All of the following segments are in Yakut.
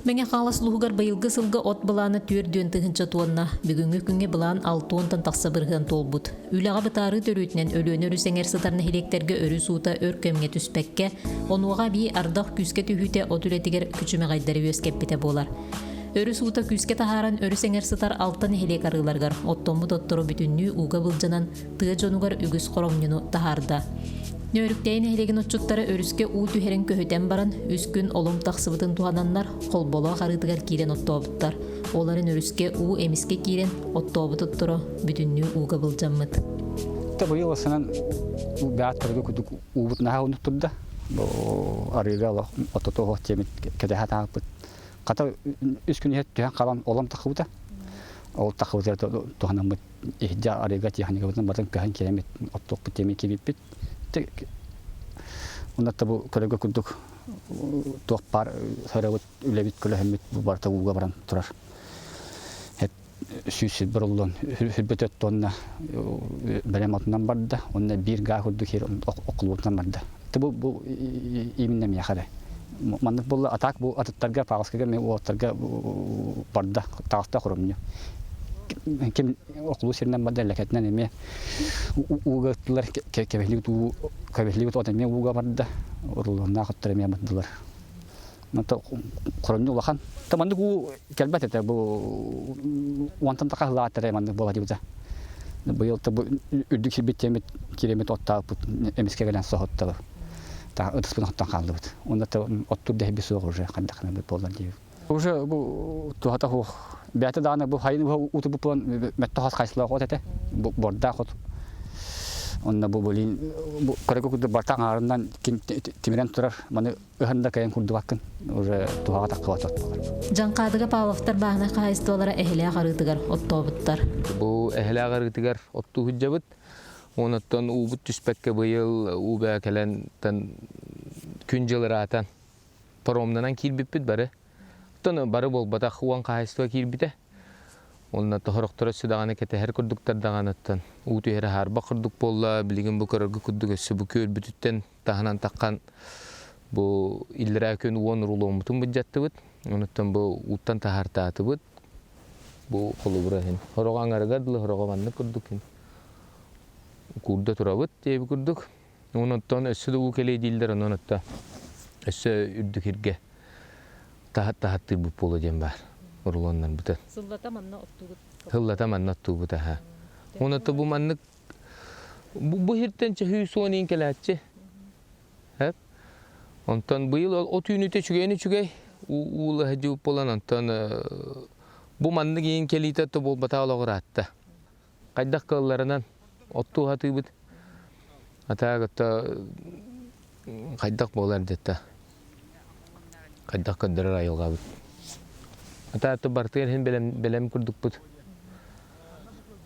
Мэҥэ Хаҥалас улууһугар быйылгы сылга от былаана 40 тыһыынча туонна. Бүгүҥҥү күҥҥэ былаан 60-тан тахса бырыһыан туолбут. Үлэҕэ бытаарыы төрүөтүнэн Өлүөнэ өрүс эҥэр сытар нэһилиэктэргэ өрүс уута өр кэмҥэ түспэккэ, онуоха эбии ардах күүскэ түһүүтэ от үлэтигэр күчүмэҕэйдэри үөскэппитэ буолар. Өрүс уута күүскэ таһааран өрүс эҥэр сытар алта нэһилиэк арыыларыгар оттоммут оттору бүтүннүү ууга былдьанан тыа дьонугар үгүс хоромньуну таһаарда. Нөөрүктэйи нэһилиэгин отчуттара өрүскэ уу түһэрин көһүтэн баран, үс күн олум тахсыбытын туһананнар, Холболоох арыытыгар киирэн оттообуттар. Ол эрэн өрүскэ уу эмискэ киирэн, оттообут отторо бүтүннүү ууга былдьаммыт. Быйыл ысынан бэҕэт көргө курдук уубут наһаа унук турда. Бу арыыга олох отото оһох тиэмит кэтэһэ таһаппыт. Хата үс күн иһэ түһэн халан олом тахыбыта. Ол тахыбыта туһанаммыт иһдьэ арыыга техникабытын батын көһөн киирэммит оттуохпут тиэмэ киирбиппит. Онно бу көрөгө курдук туох баар сарабыт үлэбит көлөһөммүт бу барыта ууга баран турар. Сүүс буруллун хүрбөтөт тонна бэлэм отунан барда, онно биир гаа курдук хир окулуутунан барда. Бу бу именно миэхэ эрэ. Маннык буолла атак бу атыттарга паҕаскыга мен уолаттарга барда таҕыста хоромньу. Ким окулуу сиринэн барда лэкэтинэн эмиэ ууга ыттылар кэбиһилибит уу кэбиһилибит от эмиэ ууга барда урулуоннаах оттор эмиэ бардылар. Хоромньу улахан. Та маннык уу кэлбэт этэ бу уонтан таха сылааттара маннык буола дибитэ. Быйыл бу үрдүк сирбит тиэмит киремит оттаабыт эмискэ кэлэн соһутталар. Та ытыспын оттон хааллыбыт. Онно оттур дэһби суох уже хандахына буоллар диэбит. Уже бу туһата хуох. Бэйэтэ даҕаны бу хайын утубут буолан мөттөхөс хайсылаах от этэ. Бордаах от. Онно бу блин бу көрөгө курдук барта аҥаарынан тимирэн турар. Маны ыһан да кайан курдубаккын уже туһаҕа таххыбат от буолар. Дьаҥхаадыга Павловтар бааһынай хаһаайыстыбалара Эһэлээх арыытыгар оттообуттар. Бу Эһэлээх арыытыгар оттуу сылдьабыт. Онуттан уубут түспэккэ быйыл уу бээ кэлэн күн-дьыл ыраатан паромнанан киирбиппит бары. Оттон бары буолбатах уон хаһаайыстыба киирбитэ. Уонна тоһорохторо өссө даҕаны кэтэһэр курдуктар даҕаныттан уу түһэрэ хаарбах курдук буолла. Билигин бу көрөргө курдук өссө бу күөлбүтүттэн таһынан таххан бу иллэрээ күн уон руломмутун быдьаттыбыт. Онуттан бу ууттан таһаартаатыбыт. Бу холобура иһин. Хороҕо аҥарыгар дылы хороҕо маннык курдук куурда турабыт диэби курдук. Онуттан өссө да уу кэлиэ дииллэр, онон отто өссө үрдүк иргэ таһат таһаттыырбыт буолуо диэн баар рулоннарбытын. Сыллата манна оттугут? Сыллата манна оттуубут аха. Онуттан бу маннык Бу сиртэн чөһүү суон иин кэлээччи. Онтон быйыл от үүнүүтэ үчүгэйин үчүгэй уулаһа дьууп буолан онтон бу маннык иин кэлиитэ то буолбатах олоҕураатта. Хайдах кыалларынан оттуу хатыыбыт. Атаагытта хайдах буолар дэтта. Хайдах көрдөрөр айылҕабыт. Атаатта бартыгар иһин бэлэм, бэлэм курдукпут.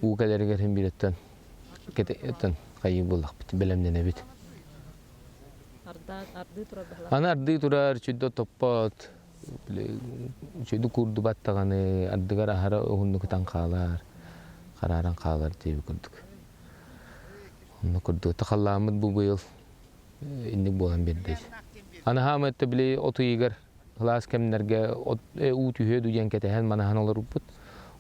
Уу кэлэригэр иһин биирэттэн кэтэн хайыы буоллахпыт, бэлэмнэнэбит. Ардыы турар баһылаах. Аны ардыы турар, чүйдө топпот, чүйдү куурдубат даҕаны, ардыгар аһара уһуннук ытан хаалар, харааран хаалар диэби курдук. Онно курдук халлааммыт бу быйыл инник буолан биэрдэ. Анаһаам өттө били от ыйыгар кылаас кэмнэргэ от уу түһүө дуу диэн кэтэһэн манаһан олорбуппут.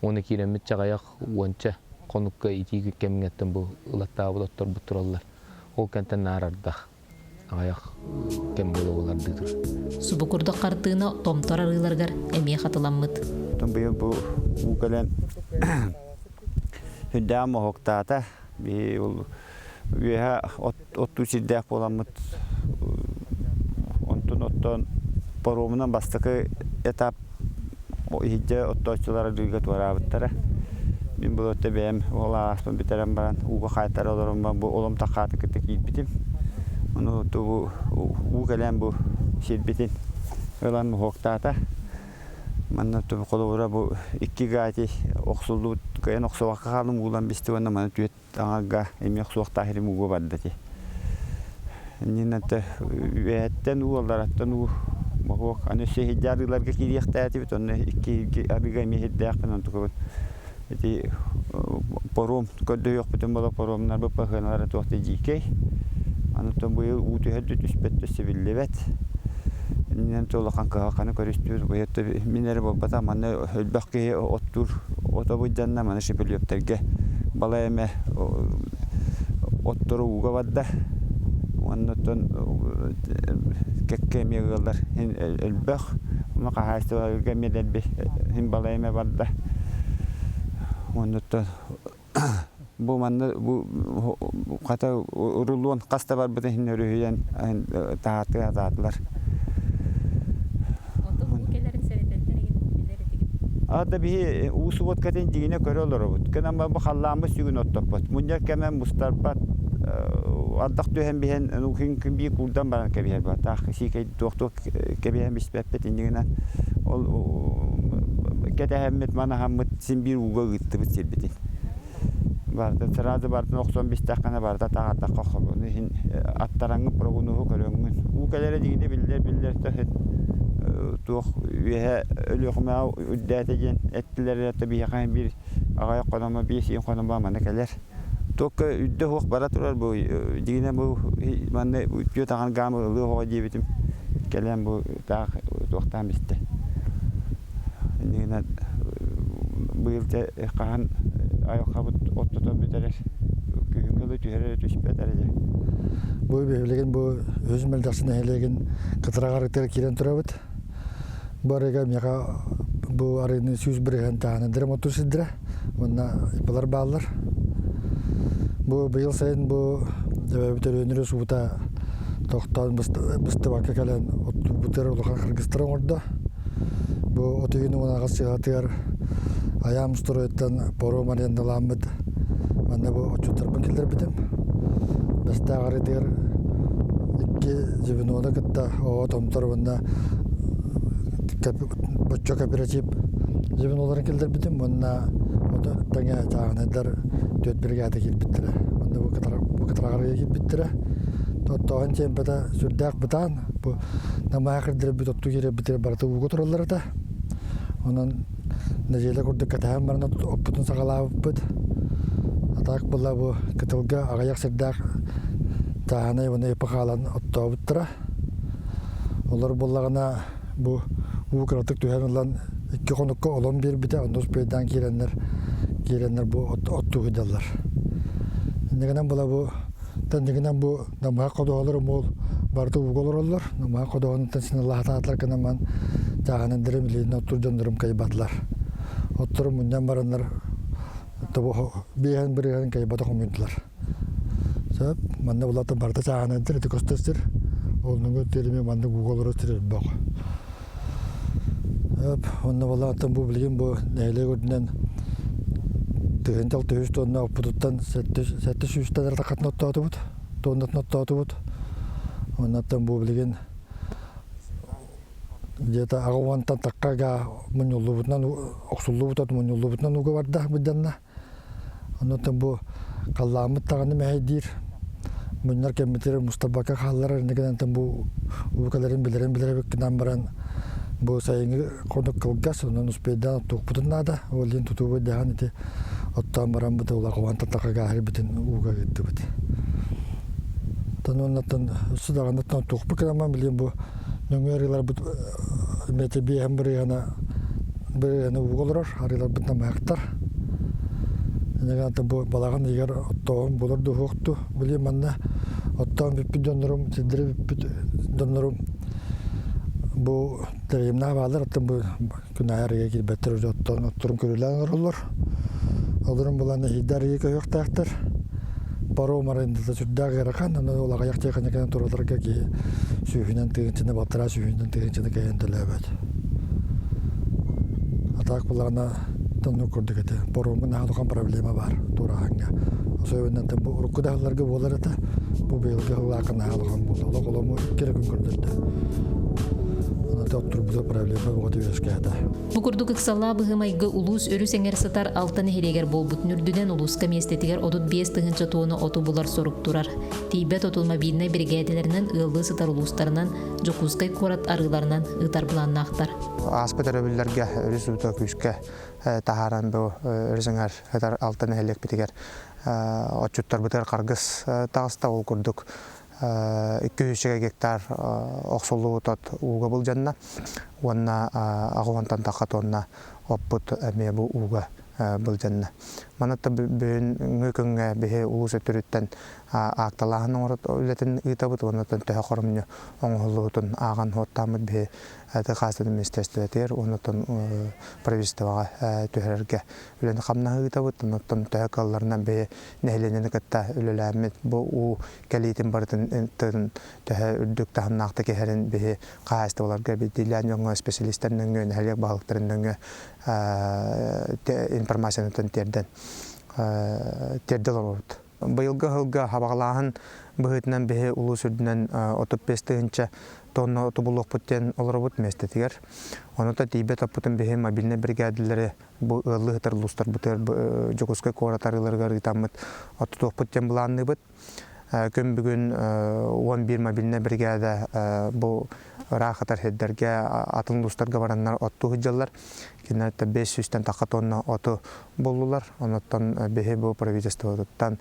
Уонна киирэммит чаҕайах уонча хонукка итии кэмҥэттэн бу ылаттаабыт отторбут тураллар. Ол кэнтэн наар ардах аҕыйах кэм буола буолардыы турар. Субу курдук хартыына томтор арыыларыгар эмиэ хатыламмыт. Быйыл бу уу кэлэн үрдээх моһуоктаата. Биһи ол үөһэ оттуу сирдээх буоламмыт онтон оттоон паромунан бастакы этап иһирдьэ оттооччулар арыыга туораабыттара. Мин бұл өттө бэйэм ол ааспын бүтэрэн баран ууга хаайтара олорон бу олом тахааты кытта киирбитим. Ону бу уу кэлэн бу сирбитин ылан моһуоктаата. Манна холобура бу икки гаати охсуллубут кыайан охсубакка хаалым уулан бисти уонна маны түөт аҥарга эмиэ охсуохтаах илим ууга барда ти. Иннинэ үөһэттэн уу, аллараттан уу моһуок аны өссө иһирдьэ арыыларга киириэхтээтибит онно икки арыыга эмиэ иһирдээхпин онтукабын ити паром көрдөһүөхпүтүн бола паромнар быппахыаналара туох да дьиикэй аны оттон быйыл уу түһэр да түспэт да өссө биллибэт. Иннинэн улахан кыһалҕаны көрүстүбүт. Быйыл мин эрэ буолбатах, манна элбэх киһи оттуур ото быдьанна, маны шепелевтэргэ балай эмэ оттору ууга барда. Уонна оттон кэккэ эмиэ ыаллар элбэх, хаһаайыстыбаларга эмиэ дэлби иһин балай эмэ барда. Уонна оттон Бу манна бу хата урулуон хас да барбытын иһин өрүһүйэн таһааттыы сатаатылар. Онтон уу кэлэрин сэрэтэллэр игин билэр этигит. Ада биһи уу субуоткатын дьигинэ көрө олоробут. Кэнэн бу халлааммыт сүгүн оттоппот. Мунньар кэмэ мустарбат. Ардах түһэн биһэн күн бии куурдан баран кэбиһэр баттаах сиикэй туох-туох кэбиһэн биспэппит иннигинэн ол кэтэһэммит манаһаммыт син биир ууга ыыттыбыт сирбитин. Барыта сразу барытын охсон бистэххинэ барыта таҕардахха хобуну иһин аттараҥҥын прогунуһу көрөҥҥүн. Уу кэлэрэ дигини биллэр биллэр төһүт туох үөһэ Өлүөхүмэҕэ үрдээтэ диэн эттилэр эрэ биһиэхэ биир аҕыйах хономо биэс иин хономо маны кэлэр. Туохка үрдэ суох бара турар бу дигинэ бу манна үтүө таҕан гаамы ылыа оҕо диэбитим кэлэн бу таах туохтаан бистэ. Иннигинэн быйыл дьэ хаһан айылҕабыт оттотон бүтэрэр күһүҥҥү ылы түһэрэ түспэт эрэ дьэ. Бу билигин бу үһүс Мэлдьэхси нэһилиэгин кытыраҕарытыгар киирэн турабыт. Бу арыыга миэхэ бу арыыны 100% таһынан дремотур сирдэрэ уонна ипалар бааллар. Бу быйыл сайын бу эбэбит Өлүөнүрү суута тохтоон быстыбакка кэлэн оттуурбутугар улахан харгыстары оҥордо. Бу от ыйын уонаҕас сыһатыгар Айаам стройуттан паром арендаламмыт манна бу отчуттарбын киллэрбитим. Бэстээх арыытыгар икки звенону кытта оҕо томтор уонна боччо кооператив звеноларын киллэрбитим уонна тэҥэ чааһынайдар түөрт бригада киирбиттэрэ. Онно бу кытараҕарга киирбиттэрэ. Оттооһун темпата сүрдээх бытаан. Бу намаах ирдэрбит оттуу киирэрбитигэр барыта ууга тураллар этэ. Онон нэдиэлэ курдук кэтэһэн баран оппутун саҕалаабыппыт. А так была бу кытылга аҕыйах сирдээх чааһынай уонна ипа хаалан оттообуттара. Олор буоллаҕына бу уу кыратык түһэн ылан икки хонукка олон биэрбитэ, онно успейдаан киирэннэр киирэннэр бу оттуу сылдьаллар. Иннигинэн була бу тэннигинэн бу намыһах ходуһалар муол барыта ууга олороллор. Намыһах ходуһанытан синалаһатаатылар гынан чааһынан дэрим илиинэ оттур дьоннорум кайбатылар. Оттору мунньан бараннар тобо биэһэн бырыһан кайбата хомуйдулар. Сөп, манна булатын барыта чааһынан ити көстөр сир. Ол нөҥүө тиэрими маннык ууга олорор сир элбэх. Өп, онно булааттан бу билигин бу нэһилиэк үрдүнэн тыһыынча 600 тонна оппутуттан 700 тахатын оттоотубут, тоннатын оттоотубут. Оннаттан бу билигин где-то аҕа уонтан тахха гаа мунньуллубутунан охсуллубут мунньуллубутунан ууга барда быданна. Оннуттан бу халлааммыт даҕаны мэһэйдиир. Мунньар кэммитигэр мустарбакка хаалларар инникинэн бу уукаларын билэрин билэр гынан баран бу сайыҥҥы хонук кылгас, онон успейдаан оттуохпутун наада. Ол иһин тутуубут даҕан ити оттоон баран бу улахан таттаха гааһырбытын ууга ыыттыбыт. Тон оннуттан өссө даҕаны оттуохпут гынан билигин бу нөҥүө арыыларбыт мэтэ биэһэн бырыһана бырыһана ууга олорор арыыларбыт намыһахтар. Иннигэн бу балаҕан ыйыгар оттооһун булар дуһуохту. Били манна оттоон бүппүт дьоннорум, сирдэри бүппүт дьоннорум бу тэрийимнээх баалар, оттон бу күн аайы арыйа киирбэттэр, уже оттоон отторун көрүлээн олороллор. Олорун булан эһиилдэ арыйа көһүөхтээхтэр. Паром арендата сүрдээх ыарахан, онон ол аҕыйах тиэхиньикэнэн тураларга киһи сүүһүнэн тыһыынчаны, балтараа сүүһүнэн тыһыынчаны кэйэн төлөөбөт. А так булаҕына оннук курдук этэ. Паромҥа наһаа улахан проблема баар туорааһыҥҥа. Особенно бу урукку да сылларга буолар этэ. Бу быйылгы сыллаахха наһаа улахан буолла. Олох олому икки эрэ күн көрдөрдө. Онон оттурбута проблема бөҕөтө үөскээтэ. Бу курдук ыксаллаах быһыы-майгы улуус өрүс эҥэр сытар Алта нэһилиэгэр буолбутун үрдүнэн улууска миэстэтигэр 35 тыһыынча туону оту булар сорук турар. Тиийбэт оту мобильнай биригээдэлэринэн ыаллыы сытар улуустарынан, Дьокуускай куорат арыыларынан ыытар былааннаахтар. Ааспыт өрөбүллэргэ өрүс уута күүскэ таһааран бу өрүс эҥэр сытар Алта нэһилиэкпитигэр отчуттарбытыгар харгыс таҕыста. Ол курдук. 200 гектар охсуллубут от ууга былдьанна уонна аҕыһуонтан тахха тонна оппут эмиэ бу ууга былдьанна. Манна бүгүҥҥү күҥҥэ биһи улуус өттүрүттэн аакталааһын оҥорот үлэтин ыытабыт уонна төһө хоромньу оҥоһуллубутун ааҕан суоттааммыт биһи ТХ министерствотыгар уонна правительствоҕа түһэрэргэ үлэни хамнаһы ыытабыт. Онтон төһө кыалларынан биһи нэһилиэнньэни кытта үлэлээммит бу уу кэлиитин барытын төһө үрдүк таһымнаахтык иһэрин биһи хаһаайыстыбаларга биирдиилээн дьоҥҥо специалистар нөҥүө нэһилиэк баһылыктарын нөҥүө информацияны тиэрдэн тиэрдэ олоробут. Быйылгы ыһылга хабаҕалааһын быһыытынан биһи улуус үрдүнэн 35 тыһыынча тонна оту булуохпут диэн олоробут миэстэтигэр. Ону та тиийбэт оппутун биһи мобильнай бригадалары бу ыаллыы сытар улуустарбытыгар Дьокуускай куорат арыыларыгар ыытаммыт оттотуохпут диэн былаанныыбыт. Күн бүгүн 11 мобильнай бригада бу ыраах ытар сирдэргэ атын улуустарга бараннар оттуу сылдьаллар. Кинилэр 500-тэн тахха тонна оту буллулар. Онуттан биһи бу правительствотыттан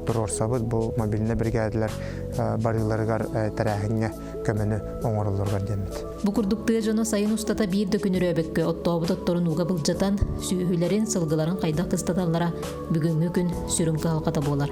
туруорсабыт бу мобильнай бригадалар барыыларыгар тэрээһиҥҥэ көмөнү оҥороллоругар диэммит. Бу курдук тыа дьоно сайын устата биир да күн өрөөбөккө оттообут отторун ууга былдьатан, сүөһүлэрин, сылгыларын хайдах кыстаталлара бүгүҥҥү күн сүрүн кыһалҕата буолар.